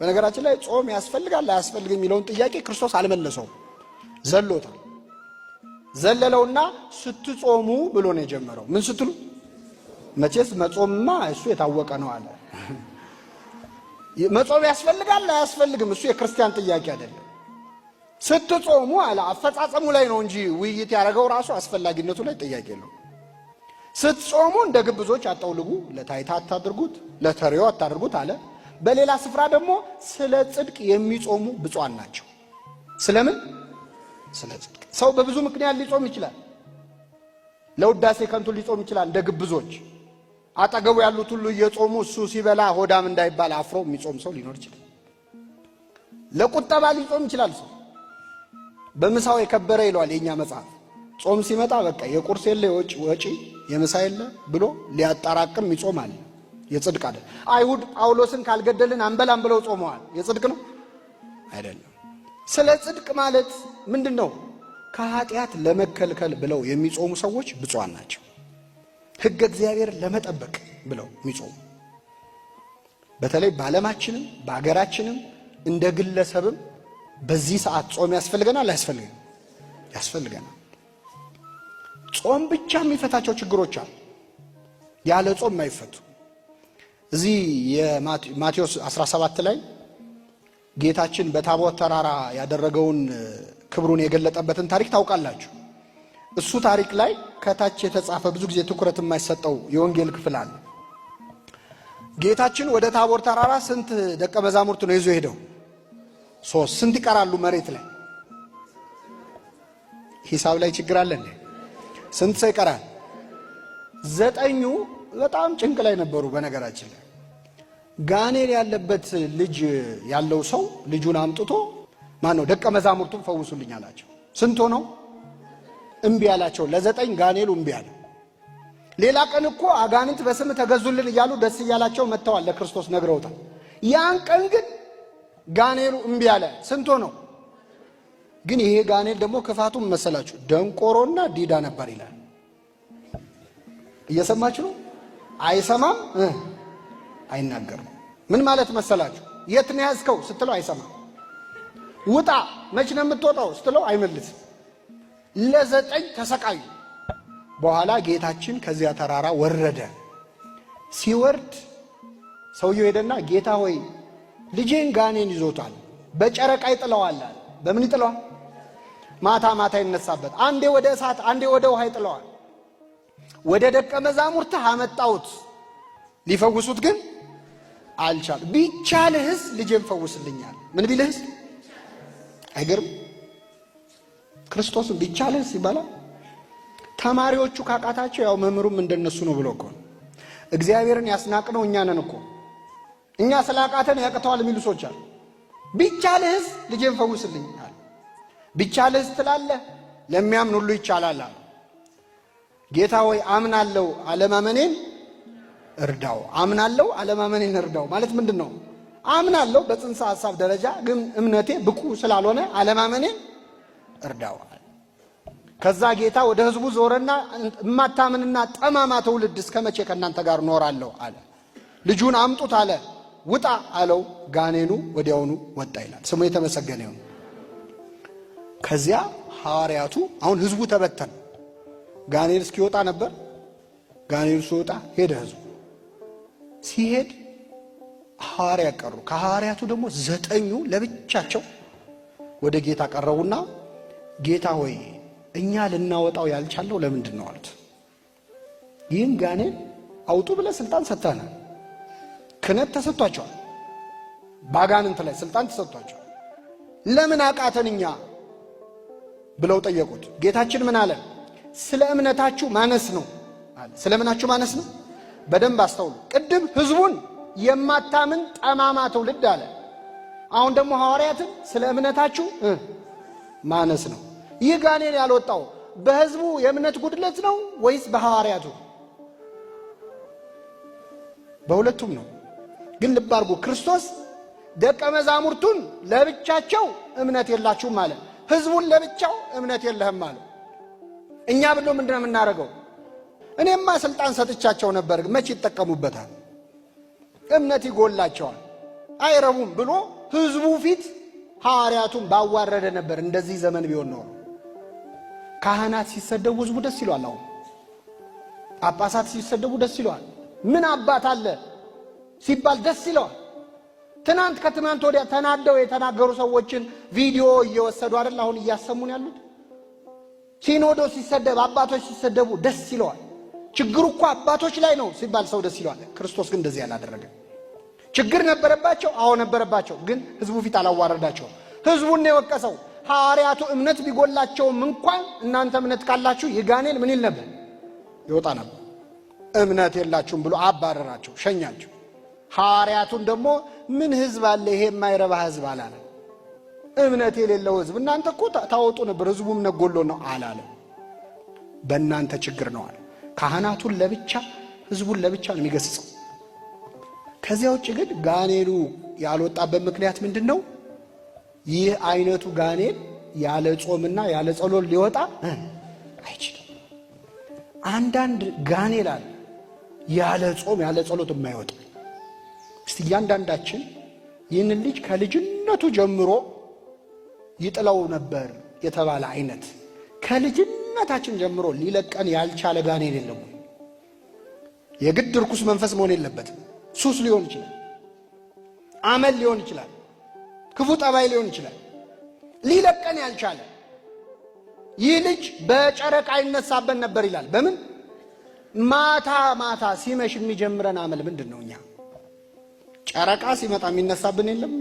በነገራችን ላይ ጾም ያስፈልጋል አያስፈልግም የሚለውን ጥያቄ ክርስቶስ አልመለሰውም፣ ዘሎታል። ዘለለውና ስትጾሙ ብሎ ነው የጀመረው። ምን ስትሉ? መቼስ መጾምማ እሱ የታወቀ ነው አለ። መጾም ያስፈልጋል አያስፈልግም እሱ የክርስቲያን ጥያቄ አይደለም። ስትጾሙ አለ። አፈጻጸሙ ላይ ነው እንጂ ውይይት ያደረገው ራሱ አስፈላጊነቱ ላይ ጥያቄ ነው። ስትጾሙ እንደ ግብዞች አጠውልጉ፣ ለታይታ አታድርጉት፣ ለተሪዮ አታድርጉት አለ። በሌላ ስፍራ ደግሞ ስለ ጽድቅ የሚጾሙ ብፁዓን ናቸው። ስለምን? ስለ ጽድቅ። ሰው በብዙ ምክንያት ሊጾም ይችላል። ለውዳሴ ከንቱ ሊጾም ይችላል። እንደ ግብዞች አጠገቡ ያሉት ሁሉ እየጾሙ እሱ ሲበላ ሆዳም እንዳይባል አፍሮ የሚጾም ሰው ሊኖር ይችላል። ለቁጠባ ሊጾም ይችላል። ሰው በምሳው የከበረ ይለዋል የኛ መጽሐፍ። ጾም ሲመጣ በቃ የቁርስ የለ የወጪ ወጪ የምሳ የለ ብሎ ሊያጠራቅም ይጾማል። የጽድቅ አይደል። አይሁድ ጳውሎስን ካልገደልን አንበላም ብለው ጾመዋል። የጽድቅ ነው አይደለም። ስለ ጽድቅ ማለት ምንድን ነው? ከኃጢአት ለመከልከል ብለው የሚጾሙ ሰዎች ብፁዓን ናቸው። ሕገ እግዚአብሔር ለመጠበቅ ብለው የሚጾሙ በተለይ በዓለማችንም በአገራችንም እንደ ግለሰብም በዚህ ሰዓት ጾም ያስፈልገናል አያስፈልገንም? ያስፈልገናል። ጾም ብቻ የሚፈታቸው ችግሮች አሉ፣ ያለ ጾም የማይፈቱ። እዚህ የማቴዎስ 17 ላይ ጌታችን በታቦር ተራራ ያደረገውን ክብሩን የገለጠበትን ታሪክ ታውቃላችሁ። እሱ ታሪክ ላይ ከታች የተጻፈ ብዙ ጊዜ ትኩረት የማይሰጠው የወንጌል ክፍል አለ። ጌታችን ወደ ታቦር ተራራ ስንት ደቀ መዛሙርት ነው ይዞ ሄደው? ሶስት። ስንት ይቀራሉ መሬት ላይ? ሂሳብ ላይ ችግር አለ እንዴ? ስንት ሰው ይቀራል? ዘጠኙ በጣም ጭንቅ ላይ ነበሩ። በነገራችን ላይ ጋኔል ያለበት ልጅ ያለው ሰው ልጁን አምጥቶ ማን ነው ደቀ መዛሙርቱን ፈውሱልኝ አላቸው። ስንት ሆነው እምቢ አላቸው። ለዘጠኝ ጋኔሉ እምቢ አለ። ሌላ ቀን እኮ አጋንንት በስም ተገዙልን እያሉ ደስ እያላቸው መጥተዋል፣ ለክርስቶስ ነግረውታል። ያን ቀን ግን ጋኔሉ እምቢ አለ። ስንት ሆነው ግን ይሄ ጋኔል ደግሞ ክፋቱም መሰላችሁ ደንቆሮና ዲዳ ነበር ይላል። እየሰማችሁ ነው። አይሰማም፣ አይናገርም። ምን ማለት መሰላችሁ? የት ነው ያዝከው ስትለው አይሰማም። ውጣ፣ መች ነው የምትወጣው ስትለው አይመልስም። ለዘጠኝ ተሰቃዩ። በኋላ ጌታችን ከዚያ ተራራ ወረደ። ሲወርድ ሰውየው ሄደና ጌታ ሆይ ልጄን ጋኔን ይዞታል፣ በጨረቃ ይጥለዋል አለ። በምን ይጥለዋል? ማታ ማታ ይነሳበት፣ አንዴ ወደ እሳት አንዴ ወደ ውሃ ይጥለዋል። ወደ ደቀ መዛሙርትህ አመጣሁት፣ ሊፈውሱት ግን አልቻሉ። ቢቻልህስ ልጄን ፈውስልኛል። ምን ቢልህስ? አይገርም? ክርስቶስም ቢቻልህስ ይባላል። ተማሪዎቹ ካቃታቸው ያው መምህሩም እንደነሱ ነው ብሎ እኮ ነው። እግዚአብሔርን ያስናቅነው እኛ ነን እኮ። እኛ ስላቃተን ያቅተዋል የሚሉ ሰዎች አሉ። ቢቻልህስ ልጄን ፈውስልኝ አለ። ቢቻልህስ ትላለህ፣ ለሚያምን ሁሉ ይቻላል አለ። ጌታ ሆይ አምናለሁ፣ አለማመኔን እርዳው። አምናለሁ፣ አለማመኔን እርዳው ማለት ምንድን ነው? አምናለሁ በጽንሰ ሐሳብ ደረጃ ግን እምነቴ ብቁ ስላልሆነ አለማመኔን እርዳው። ከዛ ጌታ ወደ ህዝቡ ዞረና እማታምንና ጠማማ ትውልድ እስከ መቼ ከእናንተ ጋር እኖራለሁ አለ። ልጁን አምጡት አለ። ውጣ አለው። ጋኔኑ ወዲያውኑ ወጣ ይላል። ስሙ የተመሰገነ ይሁን። ከዚያ ሐዋርያቱ አሁን ህዝቡ ተበተነ። ጋኔል እስኪወጣ ነበር። ጋኔሉ ሲወጣ ሄደ ህዝቡ። ሲሄድ ሐዋርያ ቀሩ። ከሐዋርያቱ ደግሞ ዘጠኙ ለብቻቸው ወደ ጌታ ቀረቡና ጌታ ሆይ እኛ ልናወጣው ያልቻለው ለምንድን ነው አሉት። ይህን ጋኔን አውጡ ብለህ ስልጣን ሰጥተናል። ክህነት ተሰጥቷቸዋል። በአጋንንት ላይ ስልጣን ተሰጥቷቸዋል። ለምን አቃተን እኛ ብለው ጠየቁት። ጌታችን ምን አለ? ስለ እምነታችሁ ማነስ ነው አለ። ስለ እምናችሁ ማነስ ነው። በደንብ አስተውሉ። ቅድም ህዝቡን የማታምን ጠማማ ትውልድ አለ። አሁን ደግሞ ሐዋርያትን ስለ እምነታችሁ ማነስ ነው። ይህ ጋኔን ያልወጣው በህዝቡ የእምነት ጉድለት ነው ወይስ በሐዋርያቱ? በሁለቱም ነው። ግን ልብ አድርጉ፣ ክርስቶስ ደቀ መዛሙርቱን ለብቻቸው እምነት የላችሁም አለ። ህዝቡን ለብቻው እምነት የለህም አለ። እኛ ብሎ ምንድን ነው የምናደርገው? እኔማ ስልጣን ሰጥቻቸው ነበር፣ መቼ ይጠቀሙበታል? እምነት ይጎላቸዋል። አይረቡም ብሎ ህዝቡ ፊት ሐዋርያቱን ባዋረደ ነበር። እንደዚህ ዘመን ቢሆን ኖሮ ካህናት ሲሰደቡ ህዝቡ ደስ ይለዋል። አሁን ጳጳሳት ሲሰደቡ ደስ ይለዋል። ምን አባት አለ ሲባል ደስ ይለዋል። ትናንት ከትናንት ወዲያ ተናደው የተናገሩ ሰዎችን ቪዲዮ እየወሰዱ አይደል አሁን እያሰሙን ያሉት። ሲኖዶስ ሲሰደብ፣ አባቶች ሲሰደቡ ደስ ይለዋል። ችግሩ እኮ አባቶች ላይ ነው ሲባል ሰው ደስ ይለዋል። ክርስቶስ ግን እንደዚህ ያላደረገ። ችግር ነበረባቸው፣ አዎ ነበረባቸው። ግን ህዝቡ ፊት አላዋረዳቸውም። ህዝቡን ነው የወቀሰው። ሐዋርያቱ እምነት ቢጎላቸውም እንኳን እናንተ እምነት ካላችሁ ይህ ጋኔን ምን ይል ነበር? ይወጣ ነበር። እምነት የላችሁም ብሎ አባረራቸው፣ ሸኛቸው። ሐዋርያቱን ደግሞ ምን ህዝብ አለ ይሄ የማይረባ ህዝብ አላለ። እምነት የሌለው ህዝብ እናንተ እኮ ታወጡ ነበር፣ ህዝቡ እምነት ጎሎ ነው አላለ። በእናንተ ችግር ነው አለ። ካህናቱን ለብቻ ህዝቡን ለብቻ ነው የሚገስጸው። ከዚያ ውጭ ግን ጋኔኑ ያልወጣበት ምክንያት ምንድን ነው? ይህ አይነቱ ጋኔን ያለ ጾምና ያለ ጸሎት ሊወጣ አይችልም። አንዳንድ ጋኔል አለ ያለ ጾም ያለ ጸሎት የማይወጣ። እስቲ እያንዳንዳችን ይህንን ልጅ ከልጅነቱ ጀምሮ ይጥለው ነበር የተባለ አይነት ከልጅነታችን ጀምሮ ሊለቀን ያልቻለ ጋኔን የለም። የግድ ርኩስ መንፈስ መሆን የለበትም። ሱስ ሊሆን ይችላል፣ አመል ሊሆን ይችላል፣ ክፉ ጠባይ ሊሆን ይችላል። ሊለቀን ያልቻለ ይህ ልጅ በጨረቃ ይነሳበት ነበር ይላል። በምን ማታ ማታ ሲመሽ የሚጀምረን አመል ምንድን ነው? እኛ ጨረቃ ሲመጣ የሚነሳብን የለም።